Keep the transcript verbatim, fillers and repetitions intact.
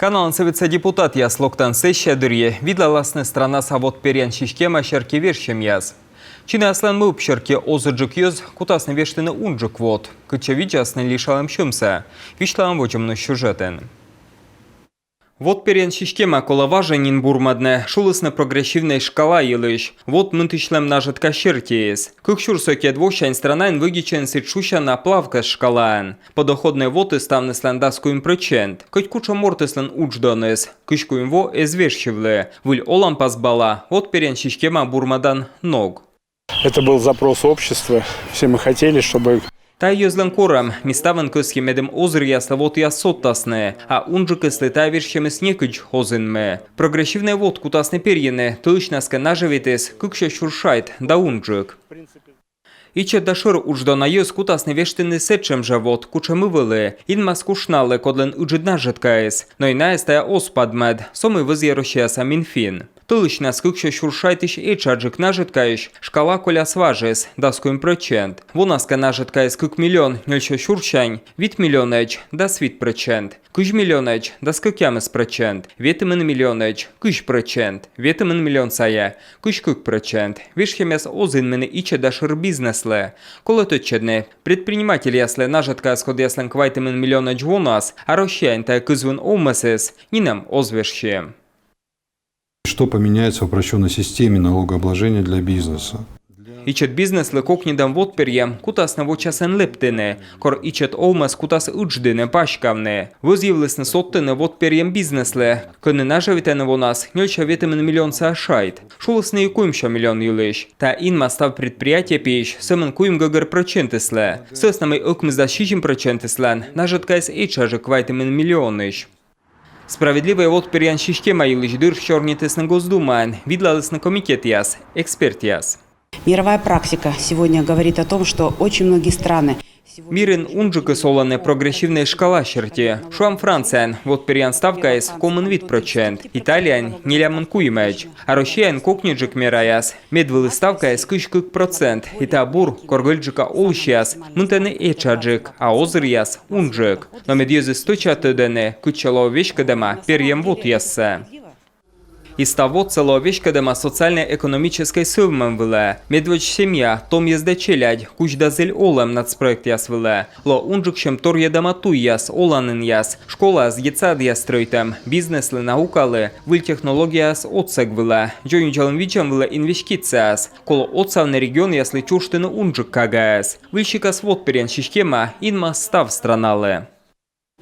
Каналын Сӧветса депутатъяс локтан сессия дырйи видлаласны странаса вот перъян система серти вежсьӧмъяс. Чинаяслӧн мӧвп серти, озырджык йӧз кутасны вештыны унджык вот. Кытчӧ видзасны лишалӧм сьӧмсӧ, висьталам водзӧ миян сюжетын. Вот перъян система колӧ важӧн нин бурмӧдны, шулісны прогрессивнӧй шкала йылысь. Вот мынтысьлӧм нажӧтка сертиыс. Кык сюрс ӧтикӧд восянь странаын вӧдитчӧны сідз шусяна плавкӧс шкалаӧн. Подоходнӧй вотыс ставныслӧн дас куим прӧчент. Кӧть кутшӧм мортыслӧн удждоныс. Кызь куим во эз вежсьывлы. Выль оланпас бала вот перъян система бурмӧдан ног. Это был запрос общества. Все мы хотели, чтобы... Тайӧ йӧзлӧн корӧм. Ми ставӧн кӧсйим, медым озыръяслы вотъяс содтасны, а унджыкыслы тайӧ вежсьӧмыс некыдз оз инмы. Прогрессивнӧй вот кутасны перйыны, тӧлысьнас кӧ нажӧвитіс кыксё сюрс шайт да унджык. Ичӧт да шӧр удждона йӧз кутасны вештыны сэтшӧм жӧ вот, кутшӧм и вӧлі. Инмас куш налы, кодлӧн ыджыд нажӧткаыс. Но и найӧс тайӧ оз падмӧд, со мый вӧзйӧ Россияса Минфин. Тӧлысьнас кыксё сюрс шайтысь этшаджык нажӧткаысь шкала коляс важыс, дас куим прӧчент. Вонас кӧ нажӧткаыс кык миллион нёльсё сюрсянь, вит миллионӧдз — дас вит прӧчент. Кызь миллионӧдз — дас кӧкъямыс прӧчент, ветымын миллионӧдз — кызь прӧчент, ветымын миллион сайӧ — кызь кык прӧчент. Вежсьӧмъяс оз инмыны ичӧт да шӧр бизнеслы. Колӧ тӧдчӧдны, предпринимательяслы, нажӧткаяс кодъяслӧн квайтымын миллионӧдз вонас, а Россияын тайӧ кызвын овмӧсыс, нинӧм оз вежсьы. Что поменяется в упрощённой системе налогообложения для бизнеса? Ичӧт бизнеслы кокньӧдӧм вот перйӧм кутасны вочасӧн лэптыны, кор ичӧт овмӧс кутас ыдждыны, паськавны. Вӧзйывлісны содтыны вот перйӧм бизнеслы, кӧні нажӧвитӧны вонас нёльсё ветымын миллион сайӧ шайт. Шулісны и куимсё миллион йылысь. Тайӧ инмас став предприятие пиысь сӧмын куим гӧгӧр прӧчентыслы. Сы вӧсна мый ӧкмысдас сизим прӧчентыслӧн нажӧткаыс этшаджык квайтымын миллионысь. Справедливӧй вот перъян система йылысь дыр сёрнитісны Госдумаын, видлалісны комитетъяс, экспертъяс. Мировая практика сегодня говорит о том, что очень многие страны... Мирын унджыкыс олӧны прогрессивнӧй шкала серти. Шуам, Францияын вот перъян ставкаыс комын вит прӧчент, Италияын — нелямын куимӧдз. А Россияын кокньыджык мераяс. Медвылыс ставкаыс кызь кык прӧчент. И тайӧ бур, кор гӧльджыка олысьяс мынтӧны этшаджык, а озыръяс — унджык. Но мед йӧзыс стӧча тӧдӧны, кытчӧ лоӧ веськӧдӧма перйӧм вотъяссӧ. И став вотсӧ лоӧ веськӧдӧма социально-экономическӧй сӧвмӧм вылӧ. Медводз семья, том йӧз да челядь, кузь да зіль олӧм нацпроектъяс вылӧ. Лоӧ унджыксьӧм торйӧдӧма туйяс, оланінъяс, школаяс, детсадъяс стрӧитӧм, бизнеслы, наукалы, выль технологияяс отсӧг вылӧ. Дзоньвидзалун видзӧм вылӧ инвестицияяс. Колӧ отсавны регионъяслы чужтыны унджык кагаӧс. Выль сикас вот перъян система инмас став страналы.